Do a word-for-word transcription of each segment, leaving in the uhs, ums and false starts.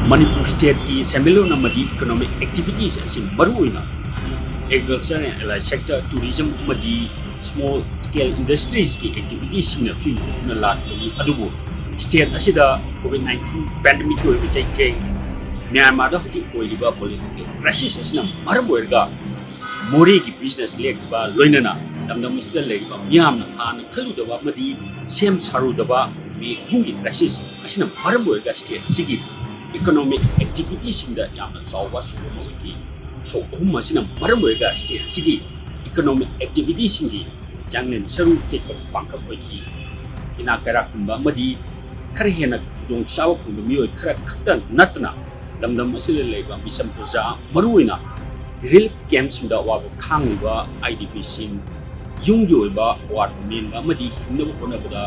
ꯃꯅꯤꯄꯨꯔ ꯁ꯭ꯇꯦꯠꯀꯤ ꯁꯦꯟꯃꯤꯠꯂꯣꯟ ꯑꯃꯗꯤ ꯏꯀꯣꯅꯣꯃꯤꯛ ꯑꯦꯛꯇꯤꯚꯤꯇꯤꯁ ꯑꯁꯤ ꯃꯔꯨꯑꯣꯏꯅ ꯑꯦꯒ꯭ꯔꯤꯀꯜꯆꯔ ꯑꯦꯟ ꯑꯦꯂꯥꯏ ꯁꯦꯛꯇꯔ, ꯇꯨꯔꯤꯖꯝ ꯑꯃꯗꯤ ꯁ꯭ꯃꯣꯜ ꯁ꯭ꯀꯦꯜ ꯏꯟꯗꯁꯇ꯭ꯔꯤꯁꯀꯤ ꯑꯦꯛꯇꯤꯚꯤꯇꯤꯁꯁꯤꯡꯅ ꯐꯤꯕꯝ ꯍꯣꯡꯗꯨꯅ ꯂꯥꯛꯂꯤ꯫ ꯑꯗꯨꯕꯨ ꯁ꯭ꯇꯦꯠ ꯑꯁꯤꯗ ꯀꯣꯚꯤꯗ ꯅꯥꯏꯟꯇꯤꯟ ꯄꯦꯟꯗꯦꯃꯤꯛꯀꯤ ꯑꯣꯏꯕ ꯆꯩꯊꯦꯡ, ꯃ꯭ꯌꯥꯟꯃꯥꯔꯗ ꯍꯧꯖꯤꯛ ꯑꯣꯏꯔꯤꯕ ꯄꯣꯂꯤꯇꯤꯀꯦꯜ ꯀ꯭ꯔꯥꯏꯁꯤꯁ ꯑꯁꯤꯅ ꯃꯔꯝ ꯑꯣꯏꯔꯒ ꯃꯣꯔꯦꯒꯤ ꯕꯤꯖꯤꯅꯦꯁ ꯂꯦꯞꯈꯤꯕ, ꯂꯣꯏꯅꯅ ꯂꯝꯗꯝ ꯑꯁꯤꯗ ꯂꯩꯔꯤꯕ ꯃꯤꯌꯥꯝꯅ ꯍꯥꯟꯅ ꯈꯜꯂꯨꯗꯕ ꯑꯃꯗꯤ ꯁꯦꯝ ꯁꯥꯔꯨꯗꯕ ꯃꯦ ꯑꯍꯨꯝꯒꯤ ꯀ꯭ꯔꯥꯏꯁꯤꯁ ꯑꯁꯤꯅ ꯃꯔꯝ ꯑꯣꯏꯔꯒ ꯁ꯭ꯇꯦꯠ ꯑꯁꯤꯒꯤ ꯏꯀꯣꯅꯣꯃꯤꯛ ꯑꯦꯛꯇꯤꯚꯤꯇꯤꯁꯤꯡꯗ ꯌꯥꯝꯅ ꯆꯥꯎꯕ ꯑꯁꯣꯛ ꯑꯃ ꯑꯣꯏꯈꯤ꯫ ꯑꯁꯣꯛ ꯑꯍꯨꯝ ꯑꯁꯤꯅ ꯃꯔꯝ ꯑꯣꯏꯔꯒ ꯁ꯭ꯇꯦꯠ ꯑꯁꯤꯒꯤ ꯏꯀꯣꯅꯣꯃꯤꯛ ꯑꯦꯛꯇꯤꯚꯤꯇꯤꯁꯤꯡꯒꯤ ꯆꯥꯡꯂꯦꯟ ꯁꯔꯨ ꯇꯦꯛꯄ ꯄꯥꯡꯈꯛ ꯑꯣꯏꯈꯤ꯫ ꯏꯅꯥꯛ ꯀꯩꯔꯥꯛ ꯈꯨꯟꯕ ꯑꯃꯗꯤ ꯈꯔ ꯍꯦꯟꯅ ꯈꯨꯗꯣꯡꯆꯥꯕ ꯐꯪꯕ ꯃꯤꯑꯣꯏ ꯈꯔ ꯈꯛꯇ ꯅꯠꯇꯅ ꯂꯝꯗꯝ ꯑꯁꯤꯗ ꯂꯩꯕ ꯃꯤꯆꯝ ꯄ꯭ꯔꯖꯥ, ꯃꯔꯨꯑꯣꯏꯅ ꯔꯤꯂꯤꯐ ꯀꯦꯝꯞꯁꯤꯡꯗ ꯑꯋꯥꯕ ꯈꯥꯡꯂꯤꯕ ꯑꯥꯏ ꯗꯤ ꯄꯤꯁꯤꯡ, ꯌꯨꯝꯒꯤ ꯑꯣꯏꯕ ꯑꯋꯥꯠꯄ ꯃꯦꯟꯕ ꯑꯃꯗꯤ ꯍꯤꯡꯅꯕ ꯍꯣꯠꯅꯕꯗ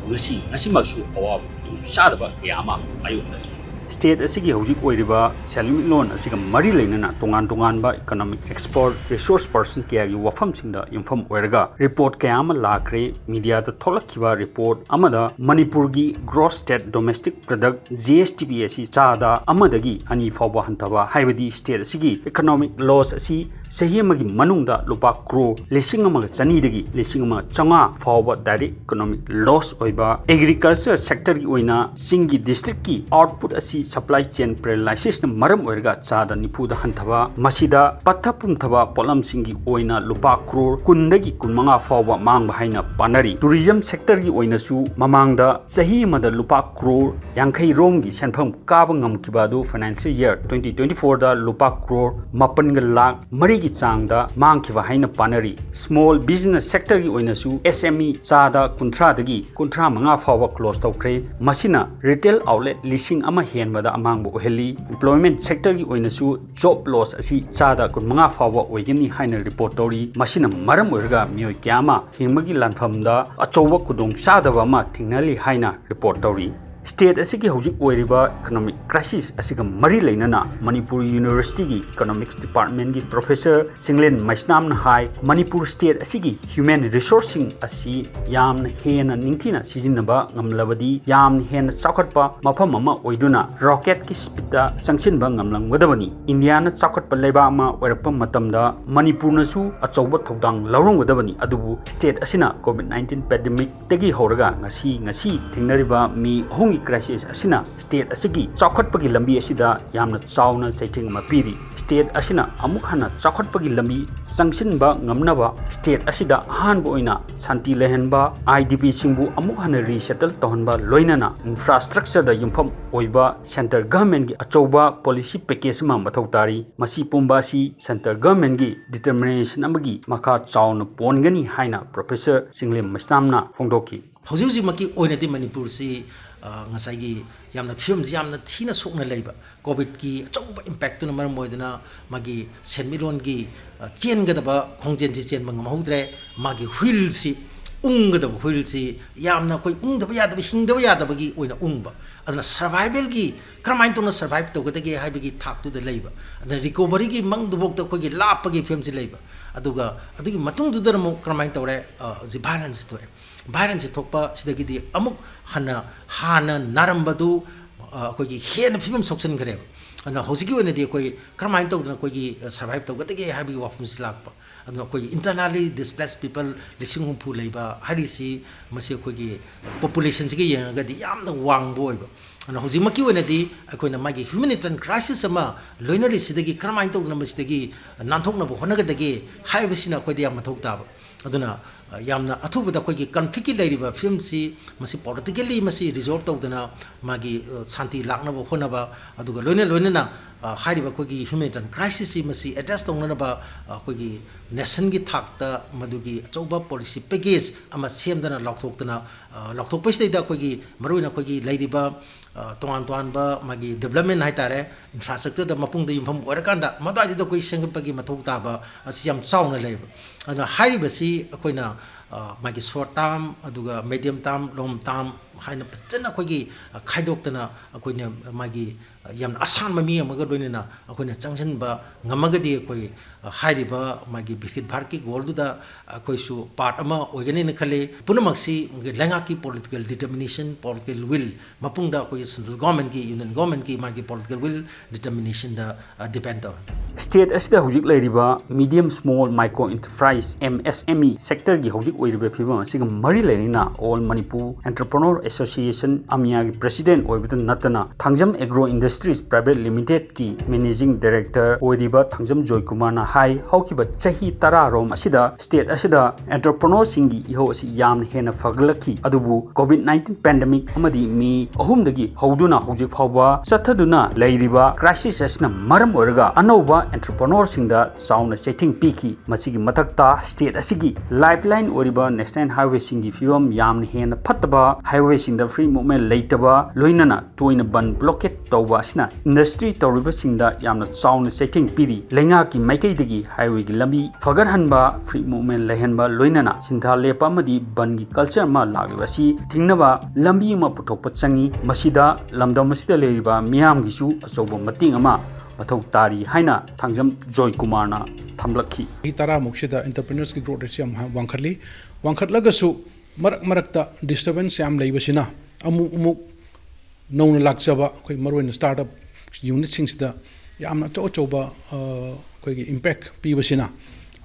ꯉꯁꯤ, ꯉꯁꯤꯃꯛꯁꯨ ꯑꯋꯥꯕ ꯈꯨꯗꯣꯡꯆꯥꯗꯕ ꯀꯌꯥ ꯑꯃ ꯃꯥꯌꯣꯛꯅꯔꯤ꯫ ꯁ꯭ꯇꯦꯠ ꯑꯁꯤꯒꯤ ꯍꯧꯖꯤꯛ ꯑꯣꯏꯔꯤꯕ ꯁꯦꯟꯃꯤꯠꯂꯣꯟ ꯑꯁꯤꯒ ꯃꯔꯤ ꯂꯩꯅꯅ ꯇꯣꯉꯥꯟ ꯇꯣꯉꯥꯟꯕ ꯏꯀꯣꯅꯣꯃꯤꯛ ꯑꯦꯛꯁꯄꯔꯠ, ꯔꯤꯁꯣꯔꯁ ꯄꯔꯁꯟ ꯀꯌꯥꯒꯤ ꯋꯥꯐꯝꯁꯤꯡꯗ ꯌꯨꯝꯐꯝ ꯑꯣꯏꯔꯒ ꯔꯤꯄꯣꯔꯠ ꯀꯌꯥ ꯑꯃ ꯂꯥꯛꯈ꯭ꯔꯦ꯫ ꯃꯤꯗꯤꯌꯥꯗ ꯊꯣꯛꯂꯛꯈꯤꯕ ꯔꯤꯄꯣꯔꯠ ꯑꯃꯗ ꯃꯅꯤꯄꯨꯔꯒꯤ gross state domestic product, G S T P, ꯑꯁꯤ ꯆꯥꯗ ꯑꯃꯗꯒꯤ ꯑꯅꯤ ꯐꯥꯎꯕ ꯍꯟꯊꯕ, ꯍꯥꯏꯕꯗꯤ ꯁ꯭ꯇꯦꯠ ꯑꯁꯤꯒꯤ ꯏꯀꯣꯅꯣꯃꯤꯛ ꯂꯣꯁ ꯑꯁꯤ ꯆꯍꯤ ꯑꯃꯒꯤ ꯃꯅꯨꯡꯗ ꯂꯨꯄꯥ ꯀ꯭ꯔꯣꯔ ꯂꯤꯁꯤꯡ ꯑꯃꯒ ꯆꯅꯤꯗꯒꯤ ꯂꯤꯁꯤꯡ ꯑꯃ ꯆꯥꯝꯃꯉꯥ ꯐꯥꯎꯕ ꯗꯥꯏꯔꯦꯛ ꯏꯀꯣꯅꯣꯃꯤꯛ ꯂꯣꯁ ꯑꯣꯏꯕ, ꯑꯦꯒ꯭ꯔꯤꯀꯜꯆꯔ ꯁꯦꯛꯇꯔꯒꯤ ꯑꯣꯏꯅ ꯆꯤꯡꯒꯤ ꯗꯤꯁꯇ꯭ꯔꯤꯛꯀꯤ ꯑꯥꯎꯠꯄꯨꯠ ꯑꯁꯤ ꯁꯄ꯭ꯂꯥꯏ ꯆꯦꯟ ꯄꯦꯔꯥꯂꯥꯏꯁꯤꯁꯅ ꯃꯔꯝ ꯑꯣꯏꯔꯒ ꯆꯥꯗ ꯅꯤꯐꯨꯗ ꯍꯟꯊꯕ, ꯃꯁꯤꯗ ꯄꯠꯊ ꯄꯨꯝꯊꯕ ꯄꯣꯠꯂꯝꯁꯤꯡꯒꯤ ꯑꯣꯏꯅ ꯂꯨꯄꯥ ꯀ꯭ꯔꯣꯔ ꯀꯨꯟꯗꯒꯤ ꯀꯨꯟꯃꯉꯥ ꯐꯥꯎꯕ ꯃꯥꯡꯕ ꯍꯥꯏꯅ ꯄꯥꯅꯔꯤ꯫ ꯇꯨꯔꯤꯖꯝ ꯁꯦꯛꯇꯔꯒꯤ ꯑꯣꯏꯅꯁꯨ ꯃꯃꯥꯡꯗ ꯆꯍꯤ ꯑꯃꯗ ꯂꯨꯄꯥ ꯀ꯭ꯔꯣꯔ ꯌꯥꯡꯈꯩ ꯔꯣꯝꯒꯤ ꯁꯦꯟꯐꯝ ꯀꯥꯕ ꯉꯝꯈꯤꯕ ꯑꯗꯨ ꯐꯥꯏꯅꯥꯟꯁꯤꯌꯦꯜ ꯏꯌꯥꯔ ꯇ꯭ꯋꯦꯟꯇꯤ ꯇ꯭ꯋꯦꯟꯇꯤ ꯐꯣꯔꯗ ꯂꯨꯄꯥ ꯀ꯭ꯔꯣꯔ ꯃꯥꯄꯟꯒ ꯂꯥꯈ ꯃꯔꯤꯒꯤ ꯆꯥꯡꯗ ꯃꯥꯡꯈꯤꯕ ꯍꯥꯏꯅ ꯄꯥꯅꯔꯤ꯫ ꯁ꯭ꯃꯣꯜ ꯕꯤꯖꯤꯅꯦꯁ ꯁꯦꯛꯇꯔꯒꯤ ꯑꯣꯏꯅꯁꯨ ꯑꯦꯁ ꯑꯦꯝ ꯏ ꯆꯥꯗ ꯀꯨꯟꯊ꯭ꯔꯥꯗꯒꯤ ꯀꯨꯟꯊ꯭ꯔꯥ ꯃꯉꯥ ꯐꯥꯎꯕ ꯀ꯭ꯂꯣꯖ ꯇꯧꯈ꯭ꯔꯦ꯫ ꯃꯁꯤꯅ ꯔꯤꯇꯦꯜ ꯑꯥꯎꯠꯂꯦꯠ ꯂꯤꯁꯤꯡ ꯑꯃ ꯍꯦꯟꯕꯗ ꯑꯃꯥꯡꯕ ꯑꯣꯏꯍꯜꯂꯤ꯫ ꯏꯝꯄ꯭ꯂꯣꯏꯃꯦꯟ ꯁꯦꯛꯇꯔꯒꯤ ꯑꯣꯏꯅꯁꯨ ꯖꯣꯕ ꯂꯣꯁ ꯑꯁꯤ ꯆꯥꯗ ꯀꯨꯟꯃꯉꯥ ꯐꯥꯎꯕ ꯑꯣꯏꯒꯅꯤ ꯍꯥꯏꯅ ꯔꯤꯄꯣꯔꯠ ꯇꯧꯔꯤ꯫ ꯃꯁꯤꯅ ꯃꯔꯝ ꯑꯣꯏꯔꯒ ꯃꯤꯑꯣꯏ ꯀꯌꯥ ꯑꯃ ꯍꯤꯡꯕꯒꯤ ꯂꯥꯟꯐꯝꯗ ꯑꯆꯧꯕ ꯈꯨꯗꯣꯡꯆꯥꯗꯕ ꯑꯃ ꯊꯦꯡꯅꯍꯜꯂꯤ ꯍꯥꯏꯅ ꯔꯤꯄꯣꯔꯠ ꯇꯧꯔꯤ꯫ State ꯑꯁꯤꯒꯤ ꯍꯧꯖꯤꯛ ꯑꯣꯏꯔꯤꯕ economic crisis ꯑꯁꯤꯒ ꯃꯔꯤ ꯂꯩꯅꯅ ꯃꯅꯤꯄꯨꯔ Universityꯒꯤ Economics Departmentꯀꯤ Professor ꯆꯤꯡꯂꯦꯟ ꯃꯩꯁꯅꯥꯝꯅ ꯍꯥꯏ, ꯃꯅꯤꯄꯨꯔ state ꯑꯁꯤꯒꯤ human resourceꯁꯤꯡ ꯑꯁꯤ ꯌꯥꯝꯅ ꯍꯦꯟꯅ ꯅꯤꯡꯊꯤꯅ ꯁꯤꯖꯤꯟꯅꯕ ꯉꯝꯂꯕꯗꯤ ꯌꯥꯝꯅ ꯍꯦꯟꯅ ꯆꯥꯎꯈꯠꯄ ꯃꯐꯝ ꯑꯃ ꯑꯣꯏꯗꯨꯅ rocketꯀꯤ speedꯇ ꯆꯪꯁꯤꯟꯕ ꯉꯝꯂꯝꯒꯗꯕꯅꯤ꯫ ꯏꯟꯗꯤꯌꯥꯅ ꯆꯥꯎꯈꯠꯄ ꯂꯩꯕꯥꯛ ꯑꯃ ꯑꯣꯏꯔꯛꯄ ꯃꯇꯝꯗ ꯃꯅꯤꯄꯨꯔꯅꯁꯨ ꯑꯆꯧꯕ ꯊꯧꯗꯥꯡ ꯂꯧꯔꯝꯒꯗꯕꯅꯤ꯫ ꯑꯗꯨꯕꯨ state ꯑꯁꯤꯅ COVID nineteen pandemicꯇꯒꯤ ꯍꯧꯔꯒ ꯉꯁꯤ, ꯉꯁꯤ ꯊꯦꯡꯅꯔꯤꯕ ꯃꯤ ꯑꯍꯨꯝꯒꯤ crisis ꯑꯁꯤꯅ state ꯑꯁꯤꯒꯤ ꯆꯥꯎꯈꯠꯄꯒꯤ ꯂꯝꯕꯤ ꯑꯁꯤꯗ ꯌꯥꯝꯅ ꯆꯥꯎꯅ ꯆꯩꯊꯦꯡ ꯑꯃ ꯄꯤꯔꯤ꯫ State ꯑꯁꯤꯅ ꯑꯃꯨꯛ ꯍꯟꯅ ꯆꯥꯎꯈꯠꯄꯒꯤ ꯂꯝꯕꯤ ꯆꯪꯁꯤꯟꯕ ꯉꯝꯅꯕ state ꯑꯁꯤꯗ ꯑꯍꯥꯟꯕ ꯑꯣꯏꯅ ꯁꯥꯟꯇꯤ ꯂꯩꯍꯟꯕ, IDPꯁꯤꯡꯕꯨ ꯑꯃꯨꯛ ꯍꯟꯅ resettle ꯇꯧꯍꯟꯕ, ꯂꯣꯏꯅꯅ infrastructureꯗ ꯌꯨꯝꯐꯝ ꯑꯣꯏꯕ centre governmentꯀꯤ ꯑꯆꯧꯕ policy package ꯑꯃ ꯃꯊꯧ ꯇꯥꯔꯤ꯫ ꯃꯁꯤ ꯄꯨꯝꯕ ꯑꯁꯤ centre governmentꯀꯤ determination ꯑꯃꯒꯤ ꯃꯈꯥ ꯆꯥꯎꯅ ꯄꯣꯟꯒꯅꯤ ꯍꯥꯏꯅ Professor ꯆꯤꯡꯂꯦꯝ ꯃꯩꯁꯅꯥꯝꯅ ꯐꯣꯡꯗꯣꯛꯈꯤ꯫ ꯍꯧꯖꯤꯛ ꯍꯧꯖꯤꯛꯃꯛꯀꯤ ꯑꯣꯏꯅꯗꯤ ꯃꯅꯤꯄꯨꯔꯁꯤ, ꯑ, ꯉꯁꯥꯏꯒꯤ ꯌꯥꯝꯅ ꯐꯤꯕꯝꯁꯤ ꯌꯥꯝꯅ ꯊꯤꯅ ꯁꯣꯛꯅ ꯂꯩꯕ, COVIDꯀꯤ ꯑꯆꯧꯕ impactꯇꯨꯅ ꯃꯔꯝ ꯑꯣꯏꯗꯨꯅ ꯃꯥꯒꯤ ꯁꯦꯟꯃꯤꯠꯂꯣꯟꯒꯤ, ꯑ, ꯆꯦꯟꯒꯗꯕ ꯈꯣꯡꯖꯦꯜꯁꯤ ꯆꯦꯟꯕ ꯉꯝꯍꯧꯗ꯭ꯔꯦ꯫ ꯃꯥꯒꯤ wheelꯁꯤ, ꯎꯪꯒꯗꯕ wheelꯁꯤ ꯌꯥꯝꯅ ꯑꯩꯈꯣꯏ ꯎꯪꯗꯕ ꯌꯥꯗꯕ, ꯍꯤꯡꯗꯕ ꯌꯥꯗꯕꯒꯤ ꯑꯣꯏꯅ ꯎꯪꯕ꯫ ꯑꯗꯨꯅ survivalꯒꯤ ꯀꯔꯝꯍꯥꯏꯅ ꯇꯧꯅ survive ꯇꯧꯒꯗꯒꯦ ꯍꯥꯏꯕꯒꯤ ꯊꯥꯛꯇꯨꯗ ꯂꯩꯕ꯫ ꯑꯗꯨꯅ recoveryꯒꯤ ꯃꯪꯗꯨꯐꯥꯎꯗ ꯑꯩꯈꯣꯏꯒꯤ ꯂꯥꯞꯄꯒꯤ ꯐꯤꯕꯝꯁꯤ ꯂꯩꯕ꯫ ꯑꯗꯨꯒ ꯑꯗꯨꯒꯤ ꯃꯇꯨꯡꯗꯨꯗ ꯑꯃꯨꯛ ꯀꯔꯝꯍꯥꯏꯅ ꯇꯧꯔꯦ? ꯑ, ꯍꯧꯖꯤꯛ violence ꯊꯣꯛꯑꯦ꯫ Violence ꯊꯣꯛꯄ ꯁꯤꯗꯒꯤꯗꯤ ꯑꯃꯨꯛ ꯍꯟꯅ ꯍꯥꯟꯅ ꯅꯥꯔꯝꯕꯗꯨ, ꯑ, ꯑꯩꯈꯣꯏꯒꯤ ꯍꯦꯟꯅ ꯐꯤꯕꯝ ꯁꯣꯛꯆꯟꯈ꯭ꯔꯦꯕ꯫ ꯑꯗꯨꯅ ꯍꯧꯖꯤꯛꯀꯤ ꯑꯣꯏꯅꯗꯤ ꯑꯩꯈꯣꯏ ꯀꯔꯝꯍꯥꯏꯅ ꯇꯧꯗꯅ ꯑꯩꯈꯣꯏꯒꯤ, ꯑ, survive ꯇꯧꯒꯗꯒꯦ ꯍꯥꯏꯕꯒꯤ ꯋꯥꯐꯝꯁꯤ ꯂꯥꯛꯄ꯫ ꯑꯗꯨꯅ ꯑꯩꯈꯣꯏꯒꯤ internally displaced people ꯂꯤꯁꯤꯡ ꯍꯨꯝꯐꯨ ꯂꯩꯕ ꯍꯥꯏꯔꯤꯁꯤ, ꯃꯁꯤ ꯑꯩꯈꯣꯏꯒꯤ populationꯁꯤꯒ ꯌꯦꯡꯉꯒꯗꯤ ꯌꯥꯝꯅ ꯋꯥꯡꯕ ꯑꯣꯏꯕ꯫ ꯑꯗꯨꯅ ꯍꯧꯖꯤꯛꯃꯛꯀꯤ ꯑꯣꯏꯅꯗꯤ ꯑꯩꯈꯣꯏꯅ ꯃꯥꯒꯤ humanitarian crisis ꯑꯃ ꯂꯣꯏꯅꯔꯤꯁꯤꯗꯒꯤ ꯀꯔꯝꯍꯥꯏꯅ ꯇꯧꯗꯅ ꯃꯁꯤꯗꯒꯤ ꯅꯥꯟꯊꯣꯛꯅꯕ ꯍꯣꯠꯅꯒꯗꯒꯦ ꯍꯥꯏꯕꯁꯤꯅ ꯑꯩꯈꯣꯏꯗ ꯌꯥꯝ ꯃꯊꯧ ꯇꯥꯕ꯫ ꯑꯗꯨꯅ, ꯑ, ꯌꯥꯝꯅ ꯑꯊꯨꯕꯗ ꯑꯩꯈꯣꯏꯒꯤ conflictꯀꯤ ꯂꯩꯔꯤꯕ ꯐꯤꯕꯝꯁꯤ, ꯃꯁꯤ politically ꯃꯁꯤ resolve ꯇꯧꯗꯅ ꯃꯥꯒꯤ, ꯑ, ꯁꯥꯟꯇꯤ ꯂꯥꯛꯅꯕ ꯍꯣꯠꯅꯕ, ꯑꯗꯨꯒ ꯂꯣꯏꯅ ꯂꯣꯏꯅꯅ, ꯑ, ꯍꯥꯏꯔꯤꯕ ꯑꯩꯈꯣꯏꯒꯤ humanitarian crisisꯁꯤ ꯃꯁꯤ address ꯇꯧꯅꯅꯕ, ꯑ, ꯑꯩꯈꯣꯏꯒꯤ nationꯒꯤ ꯊꯥꯛꯇ ꯃꯗꯨꯒꯤ ꯑꯆꯧꯕ policy package ꯑꯃ ꯁꯦꯝꯗꯅ ꯂꯥꯎꯊꯣꯛꯇꯅ, ꯑ, ꯂꯥꯎꯊꯣꯛꯄꯁꯤꯗꯩꯗ ꯑꯩꯈꯣꯏꯒꯤ ꯃꯔꯨꯑꯣꯏꯅ ꯑꯩꯈꯣꯏꯒꯤ ꯂꯩꯔꯤꯕ, ꯑ, ꯇꯣꯉꯥꯟ ꯇꯣꯉꯥꯟꯕ ꯃꯥꯒꯤ development ꯍꯥꯏꯇꯥꯔꯦ, infrastructureꯗ ꯃꯄꯨꯡꯗ ꯌꯨꯝꯐꯝ ꯑꯣꯏꯔꯀꯥꯟꯗ ꯃꯗꯨꯋꯥꯏꯗꯨꯗ ꯑꯩꯈꯣꯏ ꯁꯦꯝꯒꯠꯄꯒꯤ ꯃꯊꯧ ꯇꯥꯕ ꯑꯁꯤ ꯌꯥꯝ ꯆꯥꯎꯅ ꯂꯩꯌꯦꯕ꯫ ꯑꯗꯨꯅ ꯍꯥꯏꯔꯤꯕꯁꯤ ꯑꯩꯈꯣꯏꯅ, ꯑ, ꯃꯥꯒꯤ short term, ꯑꯗꯨꯒ medium term, long term ꯍꯥꯏꯅ ꯐꯖꯅ ꯑꯩꯈꯣꯏꯒꯤ, ꯑ, ꯈꯥꯏꯗꯣꯛꯇꯅ ꯑꯩꯈꯣꯏꯅ ꯃꯥꯒꯤ, ꯑ, ꯌꯥꯝꯅ ꯑꯁꯥꯟꯕ ꯃꯤ ꯑꯃꯒ ꯂꯣꯏꯅꯅ ꯑꯩꯈꯣꯏꯅ ꯆꯪꯁꯤꯟꯕ ꯉꯝꯃꯒꯗꯤ ꯑꯩꯈꯣꯏ, ꯑ, ꯍꯥꯏꯔꯤꯕ ꯃꯥꯒꯤ ꯕꯤꯀꯁꯤꯠ ꯚꯥꯔꯠꯀꯤ goalꯗꯨꯗ ꯑꯩꯈꯣꯏꯁꯨ part ꯑꯃ ꯑꯣꯏꯒꯅꯤꯅ ꯈꯜꯂꯤ꯫ ꯄꯨꯝꯅꯃꯛꯁꯤ ꯂꯩꯉꯥꯛꯀꯤ political determination, political will ꯃꯄꯨꯡꯗ ꯑꯩꯈꯣꯏꯒꯤ central governmentꯀꯤ, union governmentꯀꯤ ꯃꯥꯒꯤ political will, determinationꯗ, ꯑ, depend ꯇꯧꯋꯤ꯫ State ꯑꯁꯤꯗ ꯍꯧꯖꯤꯛ ꯂꯩꯔꯤꯕ medium, small, micro enterprise, M S M E sectorꯒꯤ ꯍꯧꯖꯤꯛ ꯑꯣꯏꯔꯤꯕ ꯐꯤꯕꯝ ꯑꯁꯤꯒ ꯃꯔꯤ ꯂꯩꯅꯅ All Manipur Entrepreneur Association, ꯑꯃꯤꯌꯥꯒꯤ president ꯑꯣꯏꯕꯇ ꯅꯠꯇꯅ Thangjam Agro Industries Private Limitedꯀꯤ managing director ꯑꯣꯏꯔꯤꯕ ꯊꯥꯡꯖꯝ ꯖꯣꯏꯀꯨꯃꯥꯔꯅ ꯍꯥꯏ, ꯍꯧꯈꯤꯕ ꯆꯍꯤ ꯇꯔꯥꯔꯣꯝ ꯑꯁꯤꯗ state ꯑꯁꯤꯗ entrepreneurꯁꯤꯡꯒꯤ ꯏꯍꯧ ꯑꯁꯤ ꯌꯥꯝꯅ ꯍꯦꯟꯅ ꯐꯒꯠꯂꯛꯈꯤ꯫ ꯑꯗꯨꯕꯨ COVID nineteen pandemic ꯑꯃꯗꯤ ꯃꯤ ꯑꯍꯨꯝꯗꯒꯤ ꯍꯧꯗꯨꯅ ꯍꯧꯖꯤꯛ ꯐꯥꯎꯕ ꯆꯠꯊꯗꯨꯅ ꯂꯩꯔꯤꯕ crisis ꯑꯁꯤꯅ ꯃꯔꯝ ꯑꯣꯏꯔꯒ ꯑꯅꯧꯕ entrepreneurꯁꯤꯡꯗ ꯆꯥꯎꯅ ꯆꯩꯊꯦꯡ ꯄꯤꯈꯤ꯫ ꯃꯁꯤꯒꯤ ꯃꯊꯛꯇ state ꯑꯁꯤꯒꯤ lifeline ꯑꯣꯏꯔꯤꯕ national highwayꯁꯤꯡꯒꯤ ꯐꯤꯕꯝ ꯌꯥꯝꯅ ꯍꯦꯟꯅ ꯐꯠꯇꯕ, highwayꯁꯤꯡꯗ free movement ꯂꯩꯇꯕ, ꯂꯣꯏꯅꯅ ꯇꯣꯏꯅ ꯕꯟ blockade ꯇꯧꯕ ꯑꯁꯤꯅ industry ꯇꯧꯔꯤꯕꯁꯤꯡꯗ ꯌꯥꯝꯅ ꯆꯥꯎꯅ ꯆꯩꯊꯦꯡ ꯄꯤꯔꯤ꯫ ꯂꯩꯉꯥꯛꯀꯤ ꯃꯥꯏꯀꯩꯗꯒꯤ highwayꯒꯤ ꯂꯝꯕꯤ ꯐꯒꯠꯍꯟꯕ, free movement ꯂꯩꯍꯟꯕ, ꯂꯣꯏꯅꯅ ꯁꯤꯟꯊꯥ ꯂꯦꯞꯄ ꯑꯃꯗꯤ ꯕꯟꯒꯤ culture ꯑꯃ ꯂꯥꯛꯂꯤꯕ ꯑꯁꯤ ꯊꯤꯡꯅꯕ ꯂꯝꯕꯤ ꯑꯃ ꯄꯨꯊꯣꯛꯄ ꯆꯪꯏ꯫ ꯃꯁꯤꯗ ꯂꯝꯗꯝ ꯑꯁꯤꯗ ꯂꯩꯔꯤꯕ ꯃꯤꯌꯥꯝꯒꯤꯁꯨ ꯑꯆꯧꯕ ꯃꯇꯦꯡ ꯑꯃ ꯃꯊꯧ ꯇꯥꯔꯤ ꯍꯥꯏꯅ ꯊꯥꯡꯖꯝ ꯖꯣꯏꯀꯨꯃꯥꯔꯅ ꯊꯝꯂꯛꯈꯤ꯫ ꯆꯍꯤ ꯇꯔꯥꯃꯨꯛꯁꯤꯗ entrepreneurꯁꯀꯤ growth rateꯁꯤ ꯌꯥꯝ ꯋꯥꯡꯈꯠꯂꯤ꯫ ꯋꯥꯡꯈꯠꯂꯒꯁꯨ ꯃꯔꯛ ꯃꯔꯛꯇ disturbance ꯌꯥꯝ ꯂꯩꯕꯁꯤꯅ ꯑꯃꯨꯛ ꯑꯃꯨꯛ ꯅꯧꯅ ꯂꯥꯛꯆꯕ ꯑꯩꯈꯣꯏ ꯃꯔꯨꯑꯣꯏꯅ startup unitꯁꯤꯡꯁꯤꯗ ꯌꯥꯝꯅ ꯑꯆꯧ ꯑꯆꯧꯕ, ꯑ, ꯑꯩꯈꯣꯏꯒꯤ impact ꯄꯤꯕꯁꯤꯅ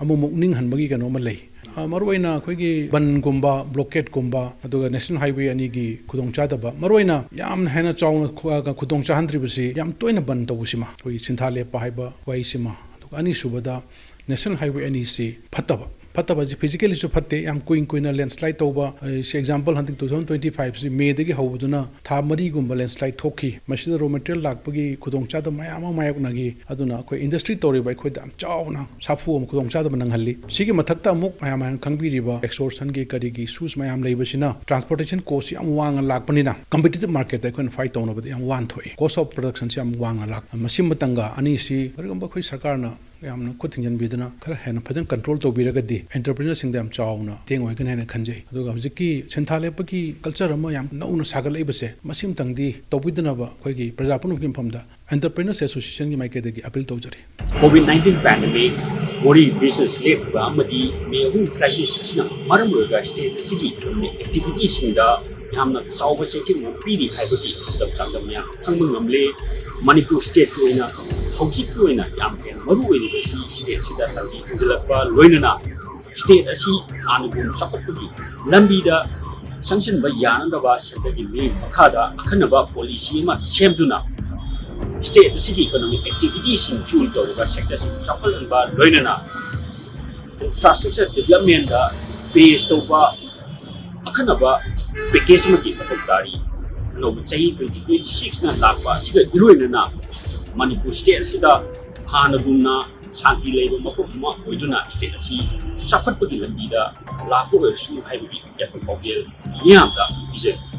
ꯑꯃꯨꯛ ꯑꯃꯨꯛ ꯅꯤꯡꯍꯟꯕꯒꯤ ꯀꯩꯅꯣ ꯑꯃ ꯂꯩ꯫ ꯑ, ꯃꯔꯨꯑꯣꯏꯅ ꯑꯩꯈꯣꯏꯒꯤ ꯕꯟꯒꯨꯝꯕ, blockadeꯀꯨꯝꯕ, ꯑꯗꯨꯒ national highway ꯑꯅꯤꯒꯤ ꯈꯨꯗꯣꯡꯆꯥꯗꯕ, ꯃꯔꯨꯑꯣꯏꯅ ꯌꯥꯝꯅ ꯍꯦꯟꯅ ꯆꯥꯎꯅ ꯈꯨ-, ꯑ, ꯈꯨꯗꯣꯡ ꯆꯥꯍꯟꯗ꯭ꯔꯤꯕꯁꯤ ꯌꯥꯝ ꯇꯣꯏꯅ ꯕꯟ ꯇꯧꯕꯁꯤꯃ, ꯑꯩꯈꯣꯏꯒꯤ ꯁꯤꯟꯊꯥ ꯂꯦꯞꯄ ꯍꯥꯏꯕ ꯋꯥꯍꯩꯁꯤꯃ, ꯑꯗꯨꯒ ꯑꯅꯤꯁꯨꯕꯗ national highway ꯑꯅꯤꯁꯤ ꯐꯠꯇꯕ, ꯐꯠꯇꯕ ꯍꯥꯏꯁꯦ physicallyꯁꯨ ꯐꯠꯇꯦ, ꯌꯥꯝ ꯀꯨꯏ ꯀꯨꯏꯅ landslide ꯇꯧꯕ꯫ ꯑꯩ ꯁꯤ example ꯍꯟꯗꯛ two thousand twenty fiveꯁꯤ Mayꯗꯒꯤ ꯍꯧꯕꯗꯨꯅ ꯊꯥ ꯃꯔꯤꯒꯨꯝꯕ landslide ꯊꯣꯛꯈꯤ꯫ ꯃꯁꯤꯗ raw material ꯂꯥꯛꯄꯒꯤ ꯈꯨꯗꯣꯡꯆꯥꯗꯕ ꯃꯌꯥꯝ ꯑꯃ ꯃꯥꯌꯣꯛꯅꯈꯤ꯫ ꯑꯗꯨꯅ ꯑꯩꯈꯣꯏ industry ꯇꯧꯔꯤꯕ ꯑꯩꯈꯣꯏꯗ ꯌꯥꯝ ꯆꯥꯎꯅ ꯁꯥꯐꯨ ꯑꯃ, ꯈꯨꯗꯣꯡꯆꯥꯗꯕ ꯅꯪꯍꯜꯂꯤ꯫ ꯁꯤꯒꯤ ꯃꯊꯛꯇ ꯑꯃꯨꯛ ꯃꯌꯥꯝ ꯃꯌꯥꯝ ꯈꯪꯕꯤꯔꯤꯕ extortionꯒꯤ ꯀꯔꯤꯒꯤ issues ꯃꯌꯥꯝ ꯂꯩꯕꯁꯤꯅ transportation costꯁꯤ ꯌꯥꯝ ꯋꯥꯡꯅ ꯂꯥꯛꯄꯅꯤꯅ competitive marketꯇ ꯑꯩꯈꯣꯏꯅ fight ꯇꯧꯅꯕꯗ ꯌꯥꯝ ꯋꯥꯅ ꯊꯣꯛꯏ꯫ Cost of productionꯁꯤ ꯌꯥꯝ ꯋꯥꯡꯅ ꯂꯥꯛ-, ꯃꯁꯤꯃꯇꯪꯒ ꯑꯅꯤꯁꯤ ꯀꯔꯤꯒꯨꯝꯕ ꯑꯩꯈꯣꯏ ꯁꯔꯀꯥꯔꯅ ꯌꯥꯝꯅ ꯈꯨꯠ ꯊꯤꯡꯖꯤꯟꯕꯤꯗꯅ ꯈꯔ ꯍꯦꯟꯅ ꯐꯖꯅ control ꯇꯧꯕꯤꯔꯒꯗꯤ entrepreneurꯁꯤꯡꯗ ꯌꯥꯝ ꯆꯥꯎꯅ ꯃꯇꯦꯡ ꯑꯣꯏꯒꯅꯤ ꯍꯥꯏꯅ ꯈꯟꯖꯩ꯫ ꯑꯗꯨꯒ ꯍꯧꯖꯤꯛꯀꯤ ꯁꯦꯟꯊꯥ ꯂꯦꯞꯄꯒꯤ culture ꯑꯃ ꯌꯥꯝ ꯅꯧꯅ ꯁꯥꯒꯠꯂꯛꯏꯕꯁꯦ, ꯃꯁꯤ ꯑꯃꯇꯪꯗꯤ ꯇꯧꯕꯤꯗꯅꯕ ꯑꯩꯈꯣꯏꯒꯤ ꯄ꯭ꯔꯖꯥ ꯄꯨꯝꯅꯃꯛꯀꯤ ꯃꯐꯝꯗ Entrepreneurs Associationꯒꯤ ꯃꯥꯏꯀꯩꯗꯒꯤ appeal ꯇꯧꯖꯔꯤ꯫ COVID nineteen pandemic, ꯋꯥꯔꯤ business ꯂꯦꯞꯈꯤꯕ ꯑꯃꯗꯤ May ꯑꯍꯨꯝ crisis ꯑꯁꯤꯅ ꯃꯔꯝ ꯑꯣꯏꯔꯒ state ꯑꯁꯤꯒꯤ activityꯁꯤꯡꯗ ꯌꯥꯝꯅ ꯆꯥꯎꯕ ꯆꯩꯊꯦꯡ ꯑꯃ ꯄꯤꯔꯤ ꯍꯥꯏꯕꯒꯤ ꯈꯨꯗꯝ ꯆꯥꯡꯗꯝ ꯃꯌꯥꯝ ꯈꯪꯕ ꯉꯝꯂꯦ꯫ ꯃꯅꯤꯄꯨꯔ stateꯀꯤ ꯑꯣꯏꯅ ꯍꯧꯖꯤꯛꯀꯤ ꯑꯣꯏꯅ ꯌꯥꯝ ꯍꯦꯟꯅ ꯃꯔꯨ ꯑꯣꯏꯔꯤꯕꯁꯤ state ꯑꯁꯤꯗ ꯁꯥꯟꯇꯤ ꯍꯟꯖꯤꯜꯂꯛꯄ ꯂꯣꯏꯅꯅ state ꯑꯁꯤ ꯍꯥꯟꯅꯒꯨꯝ ꯆꯥꯎꯈꯠꯄꯒꯤ ꯂꯝꯕꯤꯗ ꯆꯪꯁꯤꯟꯕ ꯌꯥꯅꯅꯕ centreꯒꯤ ꯃꯤꯠꯌꯦꯡ ꯃꯈꯥꯗ ꯑꯈꯟꯅꯕ policy ꯑꯃ ꯁꯦꯝꯗꯨꯅ state ꯑꯁꯤꯒꯤ economic activityꯁꯤꯡ fuel ꯇꯧꯔꯤꯕ sectorꯁꯤꯡ ꯆꯥꯎꯈꯠꯍꯟꯕ ꯂꯣꯏꯅꯅ infrastructure developmentꯗ base ꯇꯧꯕ ꯑꯈꯟꯅꯕ package ꯑꯃꯒꯤ ꯃꯊꯧ ꯇꯥꯔꯤ꯫ ꯑꯅꯧꯕ ꯆꯍꯤ twenty twenty sixꯅ ꯂꯥꯛꯄ ꯑꯁꯤꯒ ꯏꯔꯣꯏꯅꯅ ꯃꯅꯤꯄꯨꯔ state ꯑꯁꯤꯗ ꯍꯥꯟꯅꯒꯨꯝꯅ ꯁꯥꯟꯇꯤ ꯂꯩꯕ ꯃꯐꯝ ꯑꯃ ꯑꯣꯏꯗꯨꯅ state ꯑꯁꯤ ꯆꯥꯎꯈꯠꯄꯒꯤ ꯂꯝꯕꯤꯗ ꯂꯥꯛꯄ ꯑꯣꯏꯔꯁꯅꯨ ꯍꯥꯏꯕꯒꯤ ꯌꯥꯏꯐ ꯄꯥꯎꯖꯦꯜ ꯃꯤꯌꯥꯝꯗ ꯄꯤꯖꯔꯤ꯫